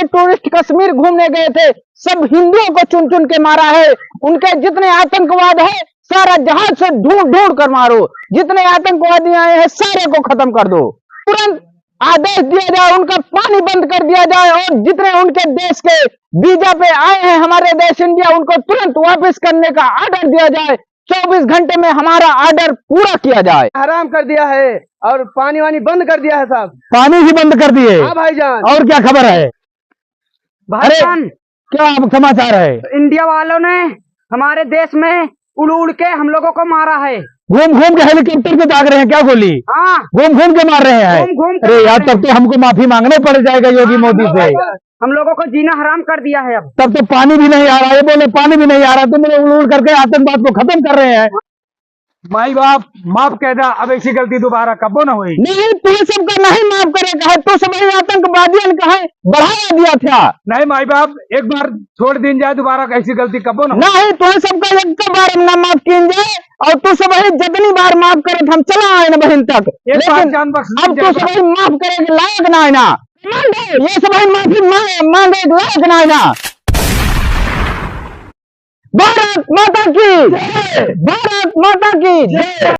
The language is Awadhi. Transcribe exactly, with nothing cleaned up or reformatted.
टूरिस्ट कश्मीर घूमने गए थे, सब हिंदुओं को चुन चुन के मारा है। उनके जितने आतंकवाद है, सारा जहाज से ढूंढ ढूंढ कर मारो। जितने आतंकवादी आए हैं, सारे को खत्म कर दो। तुरंत आदेश दिया जाए, उनका पानी बंद कर दिया जाए और जितने उनके देश के वीजा पे आए हैं हमारे देश इंडिया, उनको तुरंत वापस करने का ऑर्डर दिया जाए। चौबीस घंटे में हमारा ऑर्डर पूरा किया जाए। हराम कर दिया है और पानी वानी बंद कर दिया है साहब। पानी ही बंद कर दिए। हाँ भाईजान। और क्या खबर है? भाईजान, क्या अब समाचार है? इंडिया वालों ने हमारे देश में उड़ उड़ के हम लोगों को मारा है। घूम घूम के हेलीकॉप्टर से दाग रहे हैं क्या गोली? हाँ। घूम घूम के मार रहे हैं। घूम घूम के अरे मार यार, रहे तब हैं। तो हमको माफी मांगना पड़ जाएगा योगी हाँ, मोदी हम से। लोगों को, हम लोगों को जीना हराम कर दिया है अब। तब तो पानी भी नहीं आ रहा है, बोले पानी भी नहीं आ रहा, तुम लोग उड़ उड़ करके आतंकवाद को खत्म कर रहे हैं। माई बाप माफ कह दा, अब ऐसी गलती दोबारा कबो ना होई। नहीं, तू सबका नहीं माफ करे का है, तू सब ही आतंकवादियन का है बढ़ावा दिया था। नहीं माई बाप, एक बार छोड़ दीन जाए, दोबारा ऐसी गलती कबो ना होई। नहीं, तू सबका एक बार ना माफ कीन जाए, और तू सब ही जितनी बार माफ करत हम चला आए ना बहिन तक, एक बार लेकिन जान बख्श अब दीन तू जाए। सब ही माफ करे के लायक ना है ना। मान ले, ये सब ही माफी मा-, मांगे के लायक ना है ना। भारत माता की जय। भारत माता की जय।